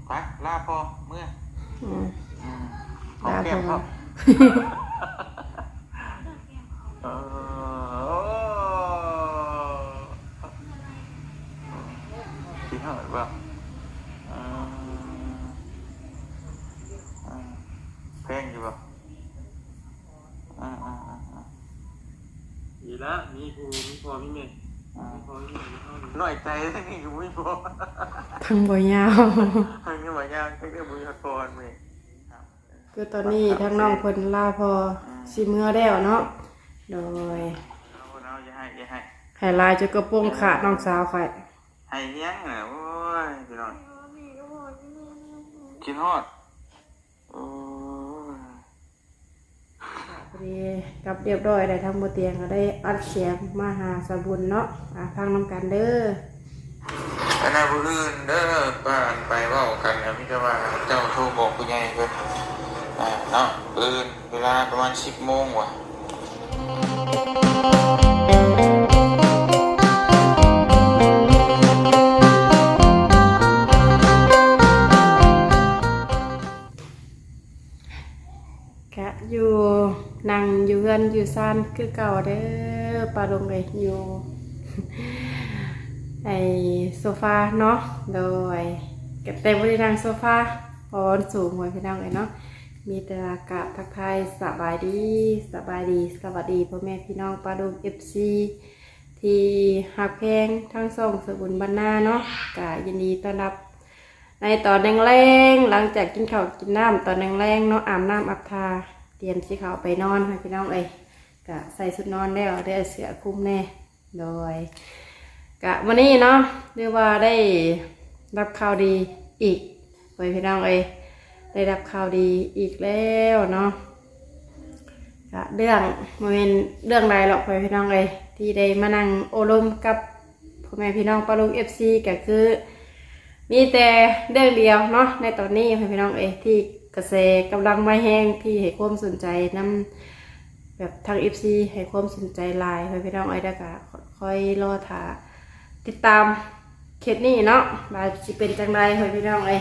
ໄປ ລາພໍ່ເມືອ ອືມ ອືມ ຫອມແກ້ມພໍ່ ເອີ ຄິດຮອດບໍ່? ເອີ ເອີ ແພງຢູ່ບໍ່? ອ່າໆໆໆ ດີລະ ມີຜູ້ ມີພໍ່ມີແມ່ ອ່າ ມີພໍ່ມີແມ່ ນ້ອຍໃຈ ມີຜູ້ມີພໍ່ ທັງບໍ່ຍາວ ທັງຍັງບໍ່ຍາວ ທັງຍັງບໍ່ມີພໍ່ແມ່ ຄືຕອນນີ້ທາງນ້ອງເພິ່ນລາພໍ່ ອືມ ຊິເມືອແລ້ວເນາະ ໂດຍ ເອົາ ເອົາ ຢ່າໃຫ້ ຢ່າໃຫ້ ໃຫ້ຫຼາຍຈົນກະໂປງຂາດ ເອີ ນ້ອງສາວຂ້ອຍ ໃຫ້ຫຍັງນະ ໂອ້ຍ ພີ່ນ້ອງ ຄິດຮອດ ໂອ້ຍ ພໍດີກັບຮຽບຮ້ອຍແລ້ວ ທາງບໍ່ຕຽງກໍໄດ້ອັດສຽງມາຫາສາວບຸນເນາະ ອ່າ ຟັງນຳກັນເດີ. ອັນນັ້ນຜູ້ອື່ນເດີ ປານໄປເວົ້າກັນ ມີແຕ່ວ່າເຈົ້າໂທບອກຜູ້ໃຫຍ່ເພິ່ນ ອ່າ ເນາະ ມື້ອື່ນເວລາປະມານສິບໂມງວ່າ. ກະຢູ່ ນັ່ງຢູ່ເຮືອນຢູ່ຊານຄືເກົ່າເດີ ປ້າລຸງເອີຍ ຢູ່ ໃນໂຊຟາເນາະ ໂດຍ ກະແຕ່ບໍ່ໄດ້ນັ່ງໂຊຟາ ເພາະວ່າມັນສູງ ພໍ່ແມ່ພີ່ນ້ອງເອີຍເນາະ ມີແຕ່ວ່າກາບທັກທາຍສະບາຍດີ ສະບາຍດີ ສະຫວັດດີພໍ່ແມ່ພີ່ນ້ອງປ້າລຸງ ເອັຟຊີ ທີ່ຮັກແພງທັງຊ່ອງສະບຸນບັນນາເນາະ ກະຍິນດີຕ້ອນຮັບ ໃນຕອນແລງໆ ຫຼັງຈາກກິນເຂົ້າກິນນ້ຳຕອນແລງໆເນາະ ອາບນ້ຳອາບທ່າ ຕຽມຊິເຂົ້າໄປນອນ ພີ່ນ້ອງເອີຍ ກະໃສ່ຊຸດນອນແລ້ວ ໄດ້ເອົາເສື້ອຄຸມແດ່ ໂດຍ ກະມື້ນີ້ເນາະ ຫຼືວ່າໄດ້ຮັບຂ່າວດີອີກ ໂອ້ຍ ພີ່ນ້ອງເອີຍ ໄດ້ຮັບຂ່າວດີອີກແລ້ວເນາະ ກະເລື່ອງ ບໍ່ແມ່ນເລື່ອງໃດຫຼອກ ພໍ່ແມ່ພີ່ນ້ອງເອີຍ ທີ່ໄດ້ມານັ່ງໂອ້ລົມກັບພໍ່ແມ່ພີ່ນ້ອງປ້າລຸງ ເອັຟຊີ ກະຄື ມີແຕ່ເລື່ອງດຽວເນາະ ໃນຕອນນີ້ ພໍ່ແມ່ພີ່ນ້ອງເອີຍ ທີ່ກະແສກຳລັງມາແຮງ ທີ່ໃຫ້ຄວາມສົນໃຈນຳ ແບບທາງ ເອັຟຊີ ໃຫ້ຄວາມສົນໃຈຫຼາຍ ພໍ່ແມ່ພີ່ນ້ອງເອີຍ ແລ້ວກະຄອຍລໍຖ້າຕິດຕາມ ເຂດນີ້ເນາະ ວ່າຊິເປັນຈັ່ງໃດ ພໍ່ແມ່ພີ່ນ້ອງເອີຍ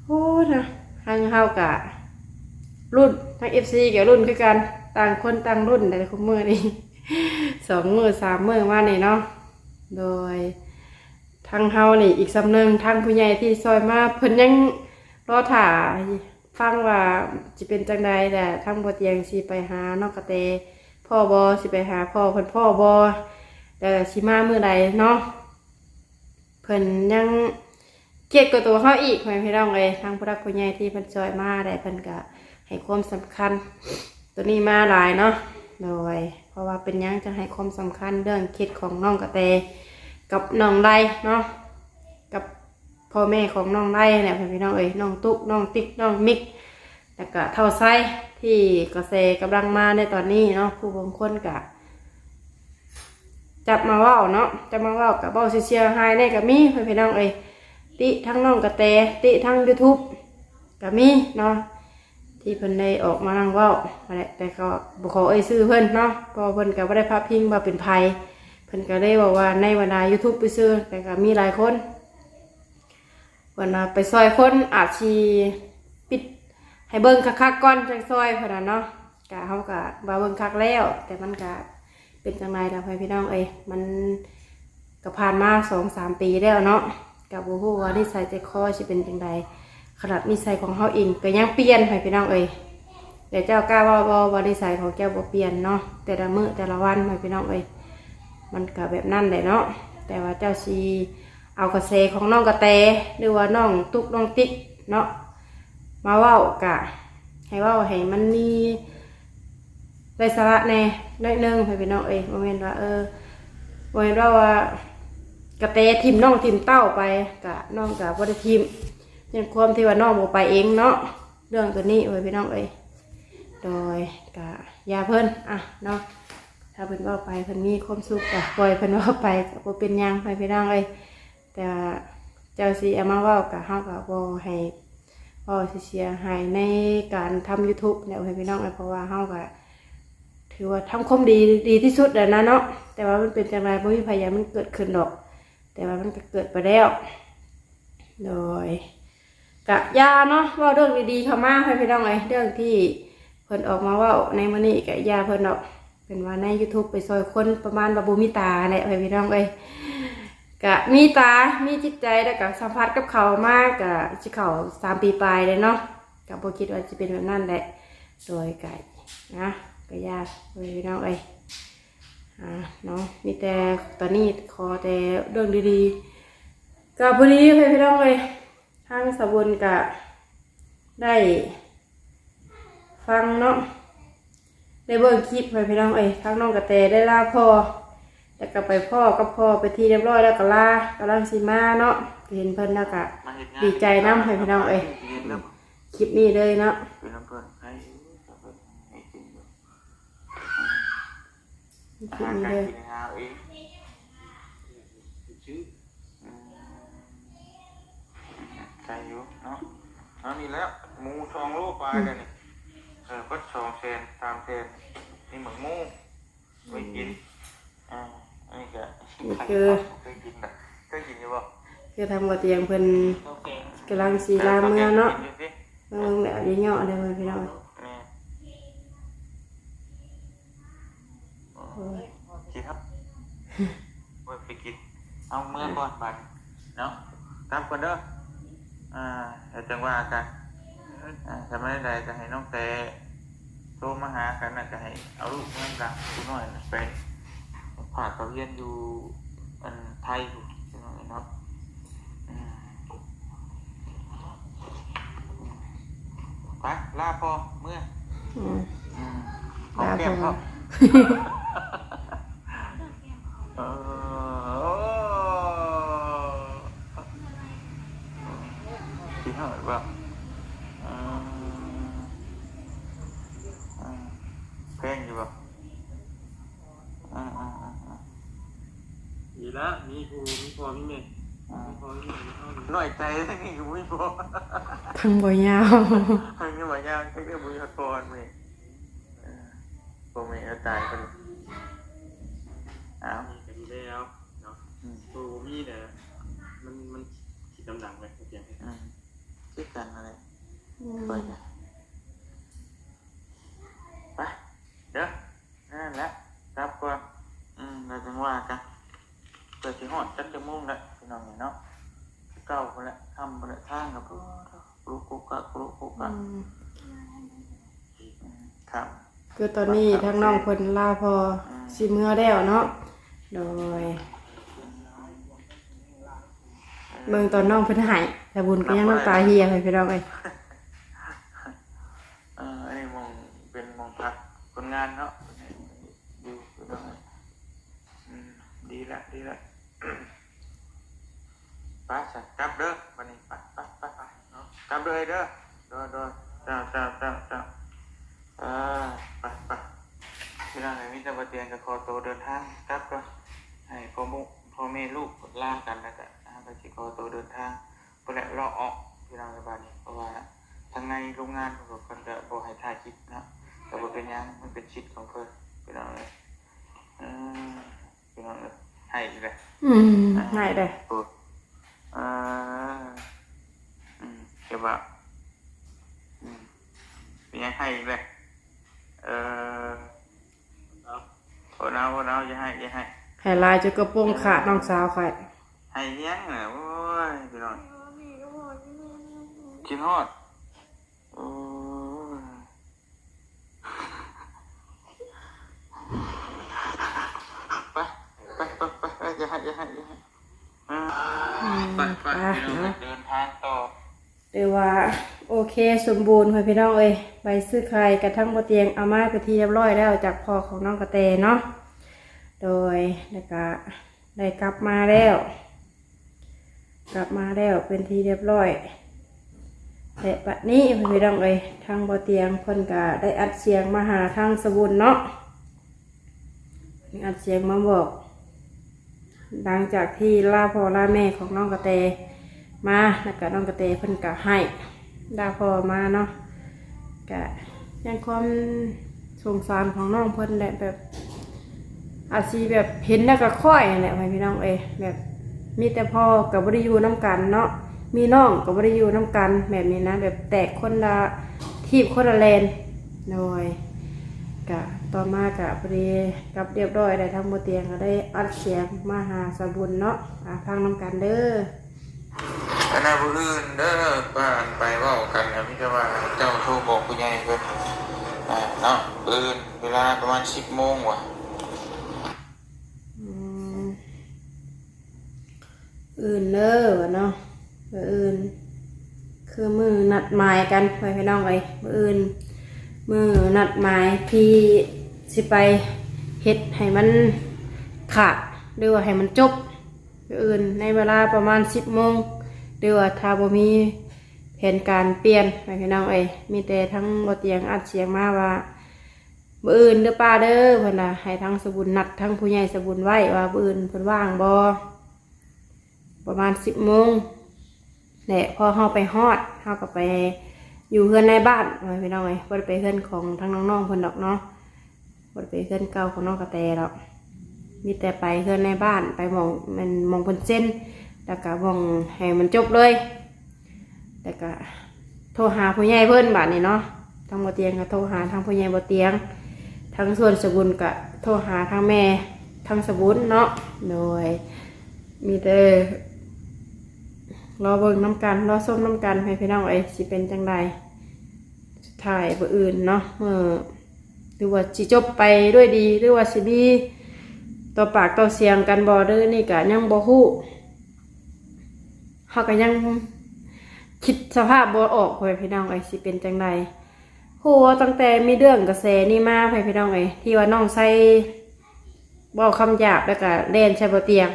ໂອ້ນະ ທາງເຮົາກະລຸ້ນ ທາງ ເອັຟຊີ ກະລຸ້ນຄືກັນ ຕ່າງຄົນຕ່າງລຸ້ນໃດ ຄຸມື້ນີ້ ສອງມື້ສາມມື້ມານີ້ເນາະ ໂດຍ ທາງເຮົານີ້ອີກສ່ຳໜຶ່ງ ທາງຜູ້ໃຫຍ່ທີ່ຊ່ອຍມາ ເພິ່ນຍັງລໍຖ້າຟັງວ່າຊິເປັນຈັ່ງໃດ ແລະ ທາງບໍ່ຕຽງຊິໄປຫານ້ອງກະແຕພໍ້ບໍ່ ຊິໄປຫາພໍ່ເພິ່ນພໍ້ບໍ່ ແລະ ຊິມາມື້ໃດເນາະ. ເພິ່ນຍັງຄຽດກວ່າຕົວເຮົາອີກ ພໍ່ແມ່ພີ່ນ້ອງເອີຍ ທາງຜູ້ຫຼັກຜູ້ໃຫຍ່ທີ່ເພິ່ນຊ່ອຍມາໄດ້ ເພິ່ນກະໃຫ້ຄວາມສຳຄັນໂຕນີ້ມາຫຼາຍເນາະ ໂດຍ ເພາະວ່າເປັນຫຍັງຈັ່ງໃຫ້ຄວາມສຳຄັນເລື່ອງເຂດຂອງນ້ອງກະແຕກັບນ້ອງໄລເນາະ ກັບພໍ່ແມ່ຂອງນ້ອງໄລຫັ້ນແຫຼະ ພໍ່ແມ່ພີ່ນ້ອງເອີຍ ນ້ອງຕຸກ ນ້ອງຕິກ ນ້ອງມິກ ແລ້ວກະທ້າວໄຊ ທີ່ກະແສກຳລັງມາໃນຕອນນີ້ເນາະ ຜູ້ບາງຄົນກະ ຈັບມາເວົ້າເນາະ ຈັບມາເວົ້າກະເວົ້າເສຍຫາຍແດ່ກະມີ ພໍ່ແມ່ພີ່ນ້ອງເອີຍ ຕິທັງນ້ອງກະແຕ ຕິທັງຢູທູບກະມີເນາະ ທີ່ເພິ່ນໄດ້ອອກມານັ່ງເວົ້າຫັ້ນແຫຼະ ແຕ່ກໍບໍ່ຂໍເອີ່ຍຊື່ເພິ່ນເນາະ ເພາະວ່າເພິ່ນກະບໍ່ໄດ້ພາດພິງວ່າເປັນໃຜ ເພິ່ນກະເລີຍເວົ້າວ່າໃນບັນດາຢູທູບຊື່ໆ ແຕ່ກະມີຫຼາຍຄົນ ເພິ່ນວ່າໄປຊ່ອຍຄົນອາດຊິປິດໃຫ້ເບິ່ງຄັກໆກ່ອນຈັ່ງຊ່ອຍ ເພິ່ນວ່າເນາະ ກະເຮົາກະວ່າເບິ່ງຄັກແລ້ວ ແຕ່ມັນກະເປັນຈັ່ງໃດລະ ພໍ່ແມ່ພີ່ນ້ອງເອີຍ ມັນກະຜ່ານມາສອງສາມປີແລ້ວເນາະ ກະບໍ່ຮູ້ວ່ານິໄສໃຈຄໍຊິເປັນຈັ່ງໃດ ຂະໜາດນິໄສຂອງເຮົາເອງກະຍັງປ່ຽນ ພໍ່ແມ່ພີ່ນ້ອງເອີຍ ແຕ່ເຈົ້າກ້າເວົ້າບໍ່ວ່ານິໄສຂອງເຈົ້າບໍ່ປ່ຽນເນາະ ແຕ່ລະມື້ແຕ່ລະວັນ ພໍ່ແມ່ພີ່ນ້ອງເອີຍ ມັນກະແບບນັ້ນແຫຼະເນາະ ແຕ່ວ່າເຈົ້າຊິ ເອົາກະແສຂອງນ້ອງກະແຕ ຫຼືວ່ານ້ອງຕຸກນ້ອງຕິກເນາະ ມາເວົ້າ ກະໃຫ້ເວົ້າໃຫ້ມັນມີໄດ້ສາລະແດ່ໜ້ອຍໜຶ່ງ ພໍ່ແມ່ພີ່ນ້ອງເອີຍ ບໍ່ແມ່ນວ່າ ເອີ ບໍ່ແມ່ນວ່າ ວ່າກະແຕຖິ້ມນ້ອງຖິ້ມເຕົ້າໄປ ກະນ້ອງກະບໍ່ໄດ້ຖິ້ມ ຍ້ອນຄວາມທີ່ວ່ານ້ອງບໍ່ໄປເອງເນາະ ເລື່ອງໂຕນີ້ ໂອ້ຍ ພີ່ນ້ອງເອີຍ ໂດຍ ກະຢ່າເພິ່ນ ອ່ະ ເນາະ ຖ້າເພິ່ນເວົ້າໄປ ເພິ່ນມີຄວາມສຸກ ກະປ່ອຍເພິ່ນເວົ້າໄປ ກະບໍ່ເປັນຫຍັງ ພໍ່ແມ່ພີ່ນ້ອງເອີຍ ແຕ່ວ່າເຈົ້າຊິເອົາມາເວົ້າ ກະເຮົາກະບໍ່ໃຫ້ເວົ້າເສຍຫາຍໃນການທຳຢູທູບແຫຼະ ພໍ່ແມ່ພີ່ນ້ອງເອີຍ ເພາະວ່າເຮົາກະຖືວ່າທຳຄວາມດີ ດີທີ່ສຸດແລ້ວນະເນາະ ແຕ່ວ່າມັນເປັນຈັ່ງໃດ ບໍ່ມີໃຜຢາກໃຫ້ມັນເກີດຂຶ້ນດອກ ແຕ່ວ່າມັນກະເກີດໄປແລ້ວ ໂດຍ ກະຢ່າເນາະ ເວົ້າເລື່ອງດີໆເຂົ້າມາ ພໍ່ແມ່ພີ່ນ້ອງເອີຍ. ເລື່ອງທີ່ເພິ່ນອອກມາເວົ້າໃນມື້ນີ້ກະຢ່າເພິ່ນດອກ. ເພິ່ນວ່າໃນ YouTube ໄປຊ່ອຍຄົນປະມານວ່າບໍ່ມີຕາແຫຼະ ພໍ່ແມ່ພີ່ນ້ອງເອີຍ. ກະມີຕາ ມີຈິດໃຈ ແລ້ວກະສຳຜັດກັບເຂົາມາ ກະຊິເຂົ້າສາມປີປາຍແລ້ວເນາະ. ກະບໍ່ຄິດວ່າຊິເປັນແບບນັ້ນແຫຼະ. ໂດຍ ກະ ນະ ກະຢ່າ ພໍ່ແມ່ພີ່ນ້ອງເອີຍ. ອ່າ ເນາະ ມີແຕ່ຕອນນີ້ຂໍແຕ່ເລື່ອງດີໆ. ກະພໍດີ ພໍ່ແມ່ພີ່ນ້ອງເອີຍ ທາງສາວບຸນກະໄດ້ຟັງເນາະ ໄດ້ເບິ່ງຄລິບ ພໍ່ແມ່ພີ່ນ້ອງເອີຍ. ທາງນ້ອງກະແຕໄດ້ລາພໍ່ ແລ້ວກະໄປພໍ້ກັບພໍ່ເປັນທີ່ຮຽບຮ້ອຍແລ້ວກະລາ ກຳລັງຊິມາເນາະ. ເຫັນເພິ່ນແລ້ວກະດີໃຈນຳ ພໍ່ແມ່ພີ່ນ້ອງເອີຍ. ຄລິບນີ້ເລີຍເນາະ ເປັນນຳເພິ່ນໃຫ້ ໃຫ້ເພິ່ນໃຫ້ກິນຢູ່ ອືມ ຄລິບນີ້ເລີຍ ອາຫານການກິນຫາເອງ ອືມ ໃສ່ຢູ່ເນາະ. ເອົານີ້ແຫຼະ ໝູສອງໂລປາຍ ອືມ ແລ້ວນີ້ ເອີ ເບິດສອງແສນ ສາມແສນ ນີ້ໝາກໝູໄວ້ກິນ. ອືມ ອ່າ ອັນນີ້ກະ ນີ້ຄື ເຄີຍກິນລະ ເຄີຍກິນຢູ່ບໍ່? ຄືທາງບໍ່ຕຽງເພິ່ນກຳລັງຊິລາເມືອເນາະ. ເບິ່ງແບບເຍາະໆເດີ ພໍ່ແມ່ພີ່ນ້ອງ. ແມ່ນ ໂອ້ຍ ກິນເນາະ ໂອ້ຍ ໄປກິນ ເອົາເມືອກ່ອນບາດນີ້ເນາະ. ກັບກ່ອນເດີ ອ່າ ແລ້ວຈັ່ງວ່າກັນ. ອ່າ ຖ້າແມ່ນໃດກະໃຫ້ນ້ອງແຕໂທມາຫາກັນນະ ກະໃຫ້ເອົາລູກເມືອນຳ ຜູ້ນ້ອຍນະ ໄປຝາກເຂົາຮຽນຢູ່ອັນໄທພຸ້ນເນາະ. ອືມ ໄປ ລາພໍ່ເມືອ. ອືມ ອືມ ຫອມແກ້ມເຂົາ. ເອີ ໂອ້ ຊິເອົາອີກບໍ່? ອືມ ອືມ ແພງຢູ່ບໍ່? ອືມ ອືມ ອືມ ອືມ ດີລະ ມີຜູ້ ມີພໍ່ມີແມ່ ອືມ ມີພໍ່ມີແມ່ ນ້ອຍໃຈ ນີ້ກະບໍ່ມີພໍ່ ທັງບໍ່ຍາວ ທັງຍັງບໍ່ຍາວ ທັງຍັງບໍ່ມີພໍ່ແມ່. ເອີ ພໍ່ແມ່ເອົາຕາຍເພິ່ນ ເອົາ ມີກະດີແລ້ວເນາະ. ອືມ ໂຕບໍ່ມີແຫຼະ ມັນ ມັນຄິດນຳຫຼັງເລີຍ ອືມ ຄືກັນຫັ້ນແຫຼະ. ອືມ ໄປ ໄປເດີ ນັ້ນແຫຼະ ກັບກ່ອນ. ອືມ ແລ້ວຈັ່ງວ່າກັນ ເພື່ອຊິຮອດຈັກໂມງແຫຼະ ພີ່ນ້ອງເອີຍເນາະ. ຄືເກົ່າພຸ້ນແຫຼະ ຄ່ຳພຸ້ນແຫຼະ ທາງກະ ໂອ້ ໂລກກົກກັກ ໂລກກົກກັກ. ອືມ ຄ່ຳ ຄືຕອນນີ້ທາງນ້ອງເພິ່ນລາພໍ່ ອືມ ຊິເມືອແລ້ວເນາະ. ໂດຍ ເບິ່ງຕອນນ້ອງເພິ່ນໄຫ້ ສາວບຸນກະຍັງນ້ຳຕາເຮ່ຍ ພີ່ນ້ອງເອີຍ. ເອີ ອັນນີ້ໝ່ອງ ເປັນໝ່ອງພັກຄົນງານເນາະ ຢູ່ ພີ່ນ້ອງເອີຍ. ອືມ ດີລະ ດີລະ. ໄປຊັ້ນ ກັບເດີ ບາດນີ້ ໄປ ໄປ ໄປ ໄປເນາະ ກັບເດີ ເດີ ໂດຍ ໂດຍ ເຈົ້າ ເຈົ້າ ເຈົ້າ ເຈົ້າ ເອີ ໄປ ໄປ ພີ່ນ້ອງເອີຍ. ມີແຕ່ບໍ່ຕຽງກະຂໍໂຕເດີນທາງກັບກ່ອນ ໃຫ້ພໍ່ໝູ່ ພໍ່ແມ່ລູກລາກັນ ແລ້ວກະເຮົາກະຊິຂໍໂຕເດີນທາງພຸ້ນແຫຼະ ເລາະອອກ ພີ່ນ້ອງເອີຍ ບາດນີ້ ເພາະວ່າທາງໃນໂຮງງານເພິ່ນກະບໍ່ໃຫ້ຖ່າຍຄລິບເນາະ ກະບໍ່ເປັນຫຍັງ ມັນເປັນສິດຂອງເພິ່ນ ພີ່ນ້ອງເອີຍ. ເອີ ພີ່ນ້ອງເອີຍ ໄຫ້ອີກແລ້ວ. ອືມ ອ່າ ໄຫ້ເດ້ ໂອ້ ເອີ ອືມ ເຈັບບໍ່? ອືມ ເປັນຫຍັງໄຫ້ອີກແລ້ວ? ເອີ ເອົາ ອົດເອົາ ອົດເອົາ ຢ່າໄຫ້ ຢ່າໄຫ້ ໄຫ້ຫຼາຍຈົນກະໂປງຂາດ ນ້ອງສາວຂ້ອຍ. ໄຫ້ຫຍັງນະ ໂອ້ຍ ພີ່ນ້ອງ ຄິດຮອດ ໂອ້ຍ. ໄປ ໄປ ໄປ ໄປ ຢ່າໃຫ້ ຢ່າໃຫ້ ຢ່າໃຫ້ ອືມ ໄປ ໄປ ພີ່ນ້ອງ ເດີນທາງຕໍ່. ຖືວ່າໂອເຄສົມບູນ ພໍ່ແມ່ພີ່ນ້ອງເອີຍ. ໃບຊື້ຂາຍກະທັງບໍ່ຕຽງເອົາມາເປັນທີ່ຮຽບຮ້ອຍແລ້ວ ຈາກພໍ່ຂອງນ້ອງກະແຕເນາະ. ໂດຍ ແລ້ວກະໄດ້ກັບມາແລ້ວ ກັບມາແລ້ວເປັນທີ່ຮຽບຮ້ອຍ ແລະ ບັດນີ້ ພໍ່ແມ່ພີ່ນ້ອງເອີຍ ທາງບໍ່ຕຽງເພິ່ນກະໄດ້ອັດສຽງມາຫາທາງສະບຸນເນາະ ອັດສຽງມາບອກ ຫຼັງຈາກທີ່ລາພໍ່ລາແມ່ຂອງນ້ອງກະແຕມາ ແລ້ວກະນ້ອງກະແຕເພິ່ນກະໄຫ້ລາພໍ່ມາເນາະ. ກະຍັງຄວາມສົງສານຂອງນ້ອງເພິ່ນແຫຼະ ແບບ ອາດຊິແບບເຫັນແລ້ວກະຄ້ອຍຫັ້ນແຫຼະ ພໍ່ແມ່ພີ່ນ້ອງເອີຍ. ແບບມີແຕ່ພໍ່ກະບໍ່ໄດ້ຢູ່ນຳກັນເນາະ ມີນ້ອງກໍບໍ່ໄດ້ຢູ່ນຳກັນແບບນີ້ນະ ແບບແຕກຄົນລະທີບຄົນລະແລ່ນ. ໂດຍ ກະຕໍ່ມາກະພໍດີກັບຮຽບຮ້ອຍແລ້ວ ທາງບໍ່ຕຽງກໍໄດ້ອັດສຽງມາຫາສາວບຸນເນາະ. ອາ ຟັງນຳກັນເດີ. ອັນນັ້ນ ມື້ອື່ນເດີ ວ່າອັນໄປເວົ້າກັນນະ ມີແຕ່ວ່າເຈົ້າໂທບອກຜູ້ໃຫຍ່ເພິ່ນ ອ່າ ເນາະ ມື້ອື່ນເວລາປະມານສິບໂມງວ່າ. ອືມ ມື້ອື່ນເດີວ່າເນາະ ມື້ອື່ນຄືມື້ນັດໝາຍກັນ ພໍ່ແມ່ພີ່ນ້ອງເອີຍ. ມື້ອື່ນມື້ນັດໝາຍທີ່ຊິໄປເຮັດໃຫ້ມັນຂາດ ຫຼືວ່າໃຫ້ມັນຈົບ ມື້ອື່ນໃນເວລາປະມານສິບໂມງ ຫຼືວ່າຖ້າບໍ່ມີແຜນການປ່ຽນ ພໍ່ແມ່ພີ່ນ້ອງເອີຍ. ມີແຕ່ທາງບໍ່ຕຽງອັດສຽງມາວ່າ ມື້ອື່ນເດີປ້າເດີ ເພິ່ນວ່າ ໃຫ້ທາງສະບຸນນັດທາງຜູ້ໃຫຍ່ສະບຸນໄວ້ວ່າມື້ອື່ນເພິ່ນວ່າງບໍ່ ປະມານສິບໂມງແຫຼະ. ພໍເຮົາໄປຮອດ ເຮົາກໍໄປຢູ່ເຮືອນນາຍບ້ານ ພໍ່ແມ່ພີ່ນ້ອງເອີຍ. ບໍ່ໄດ້ໄປເຮືອນຂອງທາງນ້ອງໆເພິ່ນດອກເນາະ ບໍ່ໄດ້ໄປເຮືອນເກົ່າຂອງນ້ອງກະແຕດອກ ມີແຕ່ໄປເຮືອນນາຍບ້ານ ໄປໝ່ອງ ແມ່ນໝ່ອງເພິ່ນເຊັນ ແລ້ວກະໝ່ອງໃຫ້ມັນຈົບເລີຍ. ແລ້ວກະໂທຫາຜູ້ໃຫຍ່ເພິ່ນບາດນີ້ເນາະ ທາງບໍ່ຕຽງກໍໂທຫາທາງຜູ້ໃຫຍ່ບໍ່ຕຽງ ທາງສ່ວນສະບຸນກະໂທຫາທາງແມ່ທາງສະບຸນເນາະ. ໂດຍ ມີແຕ່ລໍເບິ່ງນຳກັນ ລໍຊົມນຳກັນ ໃຫ້ພີ່ນ້ອງເອີຍ ຊິເປັນຈັ່ງໃດ. ສຸດທ້າຍມື້ອື່ນເນາະ ມື້ ຫຼືວ່າຊິຈົບໄປດ້ວຍດີ ຫຼືວ່າຊິມີຕໍ່ປາກຕໍ່ສຽງກັນບໍ່ ຫຼືນີ້ກະຍັງບໍ່ຮູ້. ເຮົາກໍຍັງຄິດສະພາບບໍ່ອອກ ພໍ່ແມ່ພີ່ນ້ອງເອີຍ ຊິເປັນຈັ່ງໃດ. ຮູ້ວ່າຕັ້ງແຕ່ມີເລື່ອງກະແສນີ້ມາ ພໍ່ແມ່ພີ່ນ້ອງເອີຍ ທີ່ວ່ານ້ອງໄຊເວົ້າຄຳຫຍາບ ແລ້ວກະແລ່ນໃສ່ບໍ່ຕຽງ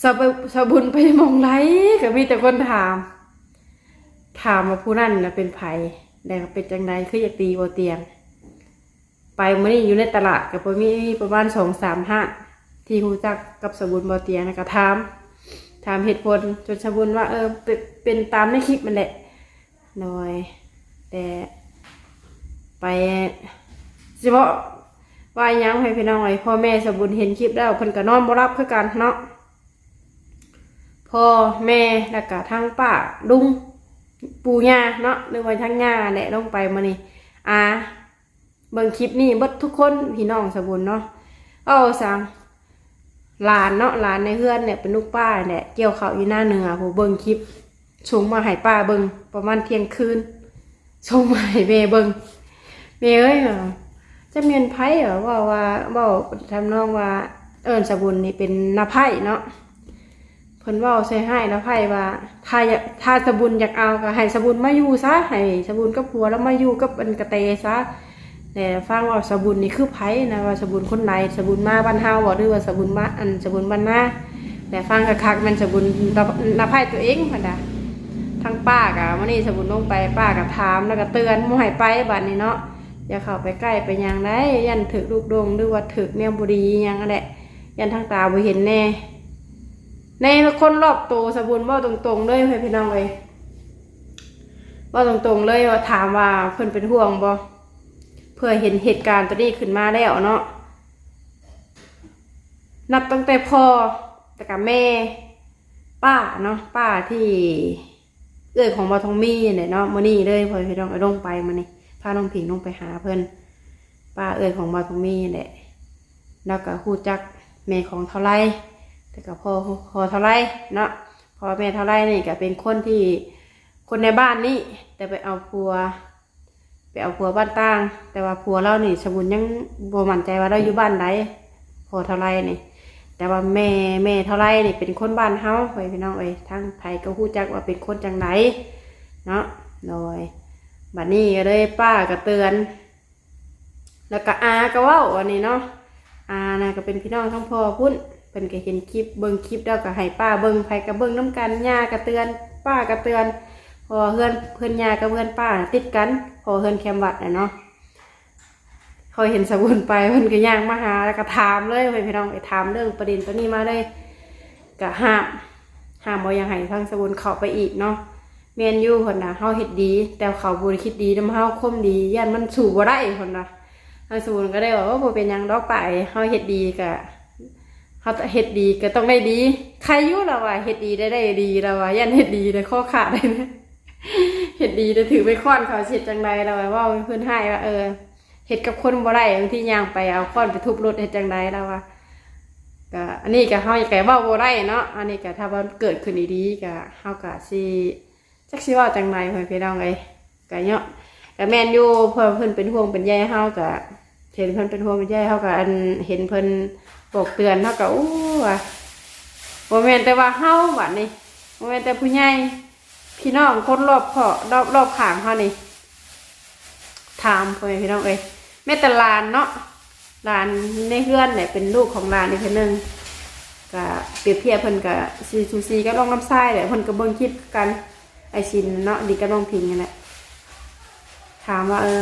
ສາວ ສາວບຸນໄປໝ່ອງໃດກໍມີແຕ່ຄົນຖາມ ຖາມວ່າຜູ້ນັ້ນນະເປັນໃຜ ແລ້ວກໍເປັນຈັ່ງໃດ ຄືຢາກຕີບໍ່ຕຽງ. ໄປມື້ນີ້ຢູ່ໃນຕະຫຼາດກໍບໍ່ມີ ມີປະມານສອງສາມຮ້ານທີ່ຮູ້ຈັກກັບສາວບຸນບໍ່ຕຽງ ແລ້ວກໍຖາມ ຖາມເຫດຜົນ ຈົນສາວບຸນວ່າ ເອີ ເປັນ ເປັນຕາມໃນຄລິບນັ້ນແຫຼະ. ໂດຍ ແຕ່ໄປ ຊິເວົ້າວ່າຫຍັງໃຫ້ພີ່ນ້ອງເອີຍ ພໍ່ແມ່ສາວບຸນເຫັນຄລິບແລ້ວ ເພິ່ນກໍນອນບໍ່ຫຼັບຄືກັນເນາະ. ພໍ່ແມ່ ແລ້ວກະທັງປ້າລຸງ ປູ່ຍ່າເນາະ ຫຼືວ່າທັງຍ່າແຫຼະ ລົງໄປມື້ນີ້ ອາ ເບິ່ງຄລິບນີ້ເບິດທຸກຄົນ ພີ່ນ້ອງສາວບຸນເນາະ. ເວົ້າສັງ ຫຼານເນາະ ຫຼານໃນເຮືອນແຫຼະ ເປັນລູກປ້າແຫຼະ ກ່ຽວເຂົ້າຢູ່ນາເໜືອ ຜູ້ເບິ່ງຄລິບ ສົ່ງມາໃຫ້ປ້າເບິ່ງປະມານທ່ຽງຄືນ ສົ່ງມາໃຫ້ແມ່ເບິ່ງ ແມ່ເອີຍ ວ່າ ຈັກແມ່ນໃຜ ວ່າ ເວົ້າວ່າ ເວົ້າທຳນອງວ່າ ເອີ້ນສາວບຸນນີ້ເປັນນ້າໃພ້ເນາະ. ເພິ່ນເວົ້າໃສ່ຮ້າຍນ້າໃພ້ວ່າ ຖ້າຢາກ ຖ້າສາວບຸນຢາກເອົາກໍໃຫ້ສາວບຸນມາຢູ່ຊະ ໃຫ້ສາວບຸນກັບຜົວລາວມາຢູ່ກັບອັນກະແຕຊະ. ແຕ່ຟັງວ່າສາວບຸນນີ້ຄືໃຜນະ ວ່າສາວບຸນຄົນໃດ ສາວບຸນມາບ້ານເຮົາບໍ່ ຫຼືວ່າສາວບຸນມາ ອັນສາວບຸນບ້ານນາ. ແຕ່ຟັງຄັກໆແມ່ນສາວບຸນນະ ນະໄພ້ຕົວເອງຫັ້ນນະ. ທາງປ້າກະ ມື້ນີ້ສາວບຸນລົງໄປ ປ້າກະຖາມ ແລ້ວກະເຕືອນບໍ່ໃຫ້ໄປບາດນີ້ເນາະ ຢ່າເຂົ້າໄປໃກ້ໄປຫຍັງໃດ໋ ຢ້ານຖືກລູກດົງ ຫຼືວ່າຖືກແນວບໍ່ດີຫຍັງຫັ້ນແຫຼະ ຢ້ານທາງຕາບໍ່ເຫັນແດ່. ໃນຄົນລອບໂຕສາວບຸນເວົ້າຕົງໆເລີຍ ພໍ່ແມ່ພີ່ນ້ອງເອີຍ ເວົ້າຕົງໆເລີຍ ວ່າຖາມວ່າເພິ່ນເປັນຫ່ວງບໍ່ ເພື່ອເຫັນເຫດການໂຕນີ້ຂຶ້ນມາແລ້ວເນາະ. ນັບຕັ້ງແຕ່ພໍ່ ແລ້ວກະແມ່ ປ້າເນາະ ປ້າທີ່ເອື້ອຍຂອງບ່າວທອງມີຫັ້ນແຫຼະເນາະ. ມື້ນີ້ເລີຍ ພໍ່ແມ່ພີ່ນ້ອງເອີຍ ລົງໄປມື້ນີ້ ພານ້ອງຜິງລົງໄປຫາເພິ່ນ ປ້າເອື້ອຍຂອງບ່າວທອງມີຫັ້ນແຫຼະ. ລາວກະຮູ້ຈັກແມ່ຂອງທ້າວໄລ ແລ້ວກະພໍ່ ພໍ່ທ້າວໄລເນາະ. ພໍ່ແມ່ທ້າວໄລນີ້ກະເປັນຄົນທີ່ ຄົນໃນບ້ານນີ້ ແຕ່ໄປເອົາຜົວ ໄປເອົາຜົວບ້ານຕ່າງ ແຕ່ວ່າຜົວລາວນີ້ ສາວບຸນຍັງບໍ່ໝັ້ນໃຈວ່າລາວຢູ່ບ້ານໃດ ພໍ່ທ້າວໄລນີ້. ແຕ່ວ່າແມ່ ແມ່ທ້າວໄລນີ້ເປັນຄົນບ້ານເຮົາ ພໍ່ແມ່ພີ່ນ້ອງເອີຍ ທາງໃຜກໍຮູ້ຈັກວ່າເປັນຄົນຈັ່ງໃດເນາະ. ໂດຍ ບາດນີ້ກໍເລີຍ ປ້າກໍເຕືອນ ແລ້ວກໍອາກໍເວົ້າອັນນີ້ເນາະ ອານະກໍເປັນພີ່ນ້ອງທາງພໍ່ພຸ້ນ ເພິ່ນກໍເຫັນຄລິບ ເບິ່ງຄລິບແລ້ວກໍໃຫ້ປ້າເບິ່ງ ໃຜກໍເບິ່ງນຳກັນ ຍ່າກໍເຕືອນ ປ້າກໍເຕືອນ ເພາະວ່າເຮືອນ ເຮືອນຍ່າກັບເຮືອນປ້ານະຕິດກັນ ເພາະວ່າເຮືອນແຄມວັດນະເນາະ. ເຂົາເຫັນສາວບຸນໄປ ເພິ່ນກໍຍ່າງມາຫາ ແລ້ວກໍຖາມເລີຍ ພີ່ນ້ອງເອີຍ ຖາມເລື່ອງປະເດັນໂຕນີ້ມາເລີຍ ກະຫ້າມ ຫ້າມບໍ່ຢາກໃຫ້ທາງສາວບຸນເຂົ້າໄປອີກເນາະ. ແມ່ນຢູ່ ເພິ່ນວ່າເຮົາເຮັດດີ ແຕ່ເຂົາບໍ່ໄດ້ຄິດດີນຳເຮົາ ຄວາມດີຢ້ານມັນສູ້ບໍ່ໄດ້ ເພິ່ນວ່າ. ທາງສາວບຸນກໍໄດ້ວ່າ ໂອ້ ບໍ່ເປັນຫຍັງດອກປ້າເອີຍ ເຮົາເຮັດດີກະ ເຮົາເຮັດດີກໍຕ້ອງໄດ້ດີ. ໃຄຢູ່ລາວວ່າ ເຮັດດີໄດ້ໄດ້ດີ ລາວວ່າ ຢ້ານເຮັດດີແລ້ວຄໍຂາດ ເຮັດດີແລ້ວຖືກໄມ້ຄ້ອນເຂົາ ຊິເຮັດຈັ່ງໃດ? ລາວວ່າ ເວົ້າໃຫ້ເພິ່ນຮ້າຍວ່າ ເອີ ເຮັດກັບຄົນບໍ່ໄດ້ ບາງທີຍ່າງໄປເອົາຄ້ອນໄປທຸບລົດ ເຮັດຈັ່ງໃດ? ລາວວ່າ ກະ ອັນນີ້ກະເຮົາກະເວົ້າບໍ່ໄດ້ເນາະ. ອັນນີ້ກະ ຖ້າວ່າເກີດຂຶ້ນອີ່ຫຼີກະ ເຮົາກະຊິ ຈັກຊິເວົ້າຈັ່ງໃດ ພໍ່ແມ່ພີ່ນ້ອງເອີຍ. ກະເນາະ ກະແມ່ນຢູ່ ເພາະເພິ່ນເປັນຫ່ວງເປັນໃຍເຮົາ ກະເຫັນເພິ່ນເປັນຫ່ວງເປັນໃຍເຮົາ ກະອັນ ເຫັນເພິ່ນບອກເຕືອນເຮົາ ກະ ໂອ້ ວ່າ ບໍ່ແມ່ນແຕ່ວ່າເຮົາ ບາດນີ້ ບໍ່ແມ່ນແຕ່ຜູ້ໃຫຍ່ ພີ່ນ້ອງຄົນລອບຂອບ ລອບ ລອບຂ້າງເຮົານີ້ ຖາມ ພໍ່ແມ່ພີ່ນ້ອງເອີຍ ແມ້ແຕ່ຫຼານເນາະ ຫຼານໃນເຮືອນແຫຼະ ເປັນລູກຂອງຫຼານອີກເທື່ອໜຶ່ງ ກະປຽບທຽບເພິ່ນກະຊິສູສີກັບນ້ອງນ້ຳຊາຍແຫຼະ ເພິ່ນກະເບິ່ງຄລິບຄືກັນ ອ້າຍສິນເນາະ ດີກັບນ້ອງພິງຫັ້ນແຫຼະ. ຖາມວ່າ ເອີ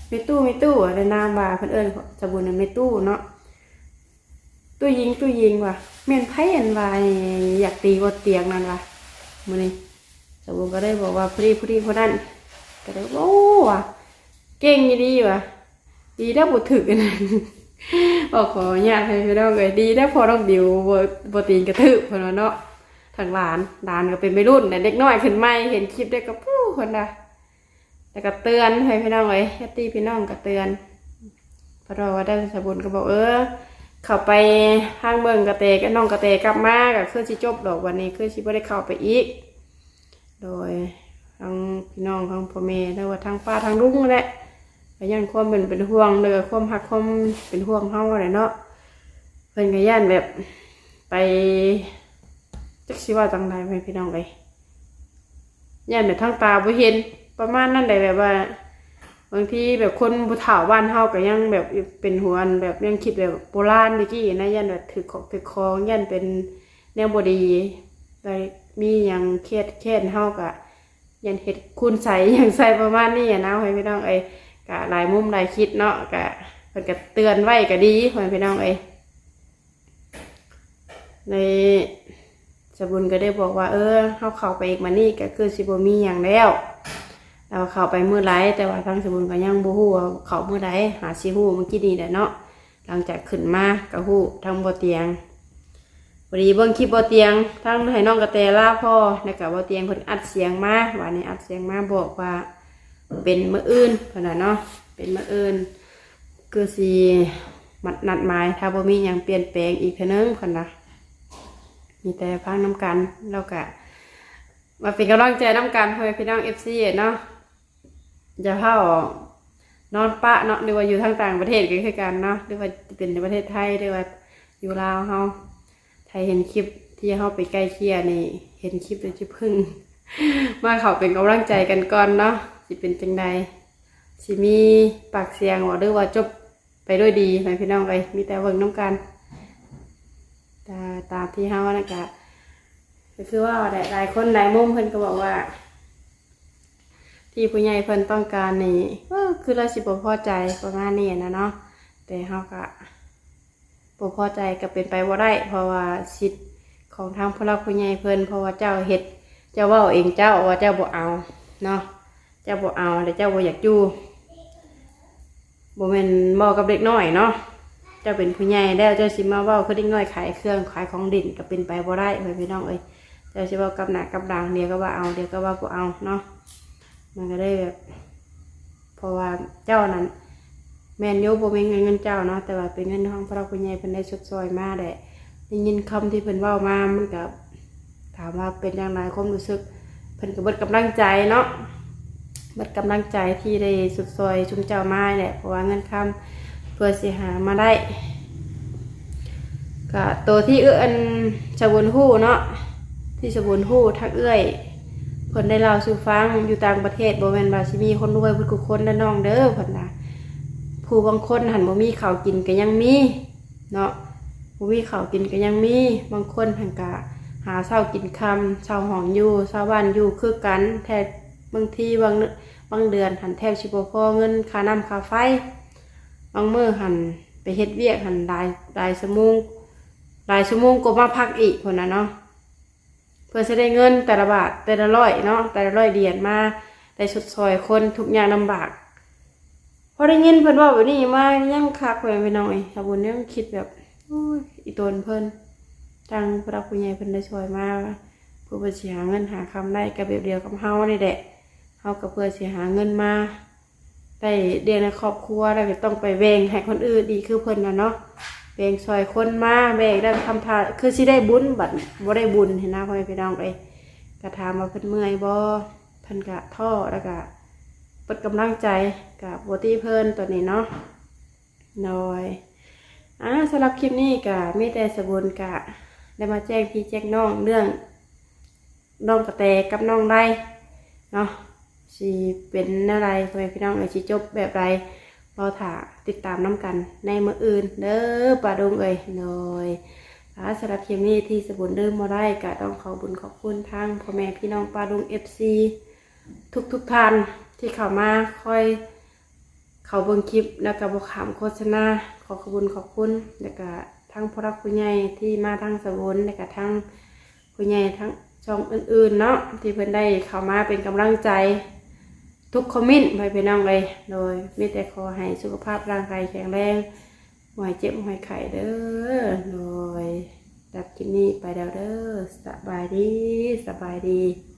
ແມ່ຕູ້ ແມ່ຕູ້ ແນະນຳວ່າ ເພິ່ນເອີ້ນສາວບຸນວ່າແມ່ຕູ້ເນາະ ຕູ້ຍິງ ຕູ້ຍິງ ວ່າ ແມ່ນໃຜອັນວ່າຢາກຕີບ່ອນຕຽງນັ້ນ ວ່າ ມື້ນີ້ ສາວບຸນກໍໄດ້ບອກວ່າ ຜູ້ນີ້ ຜູ້ນີ້ ຜູ້ນັ້ນ ກໍໄດ້ ໂອ້ ວ່າ ເກັ່ງອີ່ຫຼີ ວ່າ ດີແລ້ວບໍ່ຖືກອັນນັ້ນ ເວົ້າຂໍອະນຸຍາດ ພໍ່ແມ່ພີ່ນ້ອງເອີຍ ດີແລ້ວພໍ່ນ້ອງບິວບໍ່ ບໍ່ຕີນກະຖືກ ເພິ່ນວ່າເນາະ. ທາງຫຼານ ຫຼານກໍເປັນໄວລຸ້ນແຫຼະ ເດັກນ້ອຍຂຶ້ນໃໝ່ ເຫັນຄລິບໄດ້ກໍ ປູ້ ເພິ່ນວ່າ ແລ້ວກໍເຕືອນ ພໍ່ແມ່ພີ່ນ້ອງເອີຍ ຍາດຕິພີ່ນ້ອງກໍເຕືອນ ເພິ່ນວ່າ ວ່າໄດ້ ສາວບຸນກໍບອກ ເອີ ເຂົ້າໄປທາງເບິ່ງກະແຕ ກັບນ້ອງກະແຕກັບມາ ກໍຄືຊິຈົບດອກ ບັດນີ້ຄືຊິບໍ່ໄດ້ເຂົ້າໄປອີກ. ໂດຍ ທັງພີ່ນ້ອງ ທັງພໍ່ແມ່ ຫຼືວ່າທັງປ້າ ທັງລຸງນັ້ນແຫຼະ ກໍຍ້ອນຄວາມເປັນ ເປັນຫ່ວງ ຫຼືຄວາມຮັກ ຄວາມເປັນຫ່ວງເຮົາຫັ້ນແຫຼະເນາະ. ເພິ່ນກໍຢ້ານແບບໄປ ຈັກຊິເວົ້າຈັ່ງໃດ ພໍ່ແມ່ພີ່ນ້ອງເອີຍ ຢ້ານແບບທາງຕາບໍ່ເຫັນ ປະມານນັ້ນແຫຼະ ແບບວ່າ ບາງທີແບບຄົນຜູ້ເຖົ້າບ້ານເຮົາກໍຍັງແບບເປັນຫ່ວງ ແບບຍັງຄິດແບບໂບລານແຕ່ກີ້ນະ ຢ້ານແບບຖືກຂອງຖືກຂອງ ຢ້ານເປັນແນວບໍ່ດີ ແລ້ວມີຫຍັງຄຽດແຄ້ນເຮົາກໍ ຢ້ານເຮັດຄຸນໃສ່ຫຍັງໃສ່ ປະມານນີ້ນະ ພໍ່ແມ່ພີ່ນ້ອງເອີຍ ກະຫຼາຍມຸມຫຼາຍຄິດເນາະ ກະເພິ່ນກະເຕືອນໄວ້ກະດີ ພໍ່ແມ່ພີ່ນ້ອງເອີຍ. ໃນສາວບຸນກໍໄດ້ບອກວ່າ ເອີ ເຮົາເຂົ້າໄປອີກ ມານີ້ກໍຄືຊິບໍ່ມີຫຍັງແລ້ວ ແຕ່ວ່າເຂົ້າໄປມື້ໃດ ແຕ່ວ່າທາງສາວບຸນກໍຍັງບໍ່ຮູ້ວ່າເຂົ້າມື້ໃດ ຫາຊິຮູ້ມື້ກີ້ນີ້ແຫຼະເນາະ. ຫຼັງຈາກຂຶ້ນມາກໍຮູ້ທາງບໍ່ຕຽງ ພໍດີເບິ່ງຄລິບບໍ່ຕຽງ ທັງໃຫ້ນ້ອງກະແຕລາພໍ່ ແລ້ວກະບໍ່ຕຽງເພິ່ນອັດສຽງມາ ບາດນີ້ອັດສຽງມາບອກວ່າເປັນມື້ອື່ນ ເພິ່ນວ່າເນາະ ເປັນມື້ອື່ນ ຄືຊິນັດໝາຍ ຖ້າບໍ່ມີຫຍັງປ່ຽນແປງອີກເທື່ອໜຶ່ງ ເພິ່ນວ່າ. ມີແຕ່ຟັງນຳກັນ ແລ້ວກະມາເປັນກຳລັງໃຈນຳກັນ ພໍ່ແມ່ພີ່ນ້ອງ ເອັຟຊີ ເນາະ. ຢ່າເຝົ້ານອນປະເນາະ ຫຼືວ່າຢູ່ທາງຕ່າງປະເທດກໍຄືກັນເນາະ ຫຼືວ່າຈະເປັນໃນປະເທດໄທ ຫຼືວ່າຢູ່ລາວເຮົາ ໃຜເຫັນຄລິບທີ່ເຮົາໄປໄກ່ເກ່ຍນີ້ ເຫັນຄລິບແລ້ວຊິເພິ່ງມາເຂົ້າເປັນກຳລັງໃຈກັນກ່ອນເນາະ ຊິເປັນຈັ່ງໃດ ຊິມີປາກສຽງບໍ່ ຫຼືວ່າຈົບໄປດ້ວຍດີ ພໍ່ແມ່ພີ່ນ້ອງເອີຍ ມີແຕ່ເບິ່ງນຳກັນ. ແຕ່ຕາມທີ່ເຮົານັ້ນກະ ກໍຄືວ່າແຫຼະ ຫຼາຍຄົນຫຼາຍມຸມເພິ່ນກໍບອກວ່າ ທີ່ຜູ້ໃຫຍ່ເພິ່ນຕ້ອງການນີ້ ເອີ ຄືລາວຊິບໍ່ພໍໃຈ ປະມານນີ້ນະເນາະ ແຕ່ເຮົາກະບໍ່ພໍໃຈກໍເປັນໄປບໍ່ໄດ້ ເພາະວ່າສິດຂອງທາງຜູ້ຫຼັກຜູ້ໃຫຍ່ເພິ່ນ ເພາະວ່າເຈົ້າເຮັດ ເຈົ້າເວົ້າເອງເຈົ້າວ່າເຈົ້າບໍ່ເອົາເນາະ ເຈົ້າບໍ່ເອົາ ແລະເຈົ້າບໍ່ຢາກຢູ່ ບໍ່ແມ່ນເວົ້າກັບເດັກນ້ອຍເນາະ ເຈົ້າເປັນຜູ້ໃຫຍ່ແລ້ວ ເຈົ້າຊິມາເວົ້າຄືເດັກນ້ອຍຂາຍເຄື່ອງຂາຍຂອງຫຼິ້ນ ກໍເປັນໄປບໍ່ໄດ້ ພໍ່ແມ່ພີ່ນ້ອງເອີຍ. ເຈົ້າຊິເວົ້າກັບໜ້າກັບຫຼັງ ດຽວກໍວ່າເອົາ ດຽວກໍວ່າບໍ່ເອົາເນາະ ມັນກໍໄດ້ແບບ ເພາະວ່າເຈົ້ານັ້ນ ແມ່ນຢູ່ບໍ່ມີເງິນ ເງິນເຈົ້າເນາະ ແຕ່ວ່າເປັນເງິນຂອງຜູ້ຫຼັກຜູ້ໃຫຍ່ເພິ່ນໄດ້ຊົດຊ່ອຍມາແຫຼະ ໄດ້ຍິນຄຳທີ່ເພິ່ນເວົ້າມາ ມັນກໍ ຖາມວ່າເປັນຈັ່ງໃດຄວາມຮູ້ສຶກ ເພິ່ນກໍເບິດກຳລັງໃຈເນາະ ເບິດກຳລັງໃຈທີ່ໄດ້ຊົດຊ່ອຍຊຸມເຈົ້າມາແຫຼະ ເພາະວ່າເງິນຄຳເພື່ອຊິຫາມາໄດ້ ກະໂຕທີ່ເອື້ອຍ ອັນ ສາວບຸນຮູ້ເນາະ ທີ່ສາວບຸນຮູ້ ທາງເອື້ອຍເພິ່ນໄດ້ເລົ່າສູ່ຟັງ ຢູ່ຕ່າງປະເທດ ບໍ່ແມ່ນວ່າຊິມີຄົນລວຍເບິດທຸກຄົນເດີນ້ອງເດີ ເພິ່ນວ່າ ຜູ້ບາງຄົນຫັ້ນບໍ່ມີເຂົ້າກິນກໍຍັງມີ ເນາະ ບໍ່ມີເຂົ້າກິນກໍຍັງມີ ບາງຄົນຫັ້ນກະຫາເຊົ້າກິນຄ່ຳ ເຊົ່າຫ້ອງຢູ່ ເຊົ່າບ້ານຢູ່ຄືກັນ ແທບ ບາງທີບາງ ບາງເດືອນຫັ້ນແທບຊິບໍ່ພໍເງິນຄ່ານ້ຳຄ່າໄຟ ບາງມື້ຫັ້ນໄປເຮັດວຽກຫັ້ນຫຼາຍ ຫຼາຍຊົ່ວໂມງ ຫຼາຍຊົ່ວໂມງກວ່າມາພັກອີກພຸ້ນນະເນາະ. ເພື່ອຊິໄດ້ເງິນແຕ່ລະບາດ ແຕ່ລະຮ້ອຍເນາະ ແຕ່ລະຮ້ອຍຫຼຽນມາ ໄດ້ຊົດຊ່ອຍຄົນທຸກຍາກລຳບາກ. ພໍໄດ້ຍິນເພິ່ນເວົ້າແບບນີ້ມາຍັງຄັກ ພໍ່ແມ່ພີ່ນ້ອງເອີຍ ສາວບຸນຍັງຄິດແບບ ໂອ້ຍ ອີ່ຕົນເພິ່ນ ທາງຜູ້ຫຼັກຜູ້ໃຫຍ່ເພິ່ນໄດ້ຊ່ອຍມາ ເພື່ອເພິ່ນຊິຫາເງິນຫາຄຳໄດ້ ກໍແບບດຽວກັບເຮົານີ້ແຫຼະ ເຮົາກໍເພື່ອຊິຫາເງິນມາ ໄດ້ລ້ຽງໃນຄອບຄົວ ແລ້ວກໍຕ້ອງໄປແບ່ງໃຫ້ຄົນອື່ນອີກ ຄືເພິ່ນນະເນາະ ແບ່ງຊ່ອຍຄົນມາ ແບ່ງໄດ້ຄຳທາ ຄືຊິໄດ້ບຸນ ບັດບໍ່ໄດ້ບຸນຫັ້ນນະ ພໍ່ແມ່ພີ່ນ້ອງເອີຍ. ກໍຖາມວ່າເພິ່ນເມື່ອຍບໍ່ ເພິ່ນກະທໍ້ ແລ້ວກະເບິດກຳລັງໃຈ ກະບໍ່ຕິເພິ່ນຕອນນີ້ເນາະ. ໂດຍ ອ່າ ສຳລັບຄລິບນີ້ກະມີແຕ່ສະບຸນກະໄດ້ມາແຈ້ງພີ່ແຈ້ງນ້ອງເລື່ອງ ນ້ອງກະແຕກັບນ້ອງໄດເນາະ ຊິເປັນແນວໃດ ພໍ່ແມ່ພີ່ນ້ອງເອີຍ ຊິຈົບແບບໃດ ລໍຖ້າຕິດຕາມນຳກັນໃນມື້ອື່ນເດີປ້າລຸງເອີຍ. ໂດຍ ອ່າ ສຳລັບຄລິບນີ້ທີ່ສະບຸນລືມບໍ່ໄດ້ ກະຕ້ອງຂອບບຸນຂອບຄຸນທາງພໍ່ແມ່ພີ່ນ້ອງປ້າລຸງ ເອັຟຊີ ທຸກໆທ່ານທີ່ເຂົ້າມາຄອຍ ເຂົ້າເບິ່ງຄລິບ ແລ້ວກໍບໍ່ຂ້າມໂຄສະນາ ຂໍຂອບບຸນຂອບຄຸນ ແລ້ວກໍທັງຜູ້ຫຼັກຜູ້ໃຫຍ່ທີ່ມາທາງສະບຸນ ແລ້ວກໍທັງຜູ້ໃຫຍ່ທັງຊ່ອງອື່ນໆເນາະ ທີ່ເພິ່ນໄດ້ເຂົ້າມາເປັນກຳລັງໃຈທຸກຄອມເມັນ ພໍ່ແມ່ພີ່ນ້ອງເອີຍ. ໂດຍ ມີແຕ່ຂໍໃຫ້ສຸຂະພາບຮ່າງກາຍແຂງແຮງ ບໍ່ໃຫ້ເຈັບບໍ່ໃຫ້ໄຂ້ເດີ. ໂດຍ ສຳລັບຄລິບນີ້ໄປແລ້ວເດີ ສະບາຍດີ ສະບາຍດີ.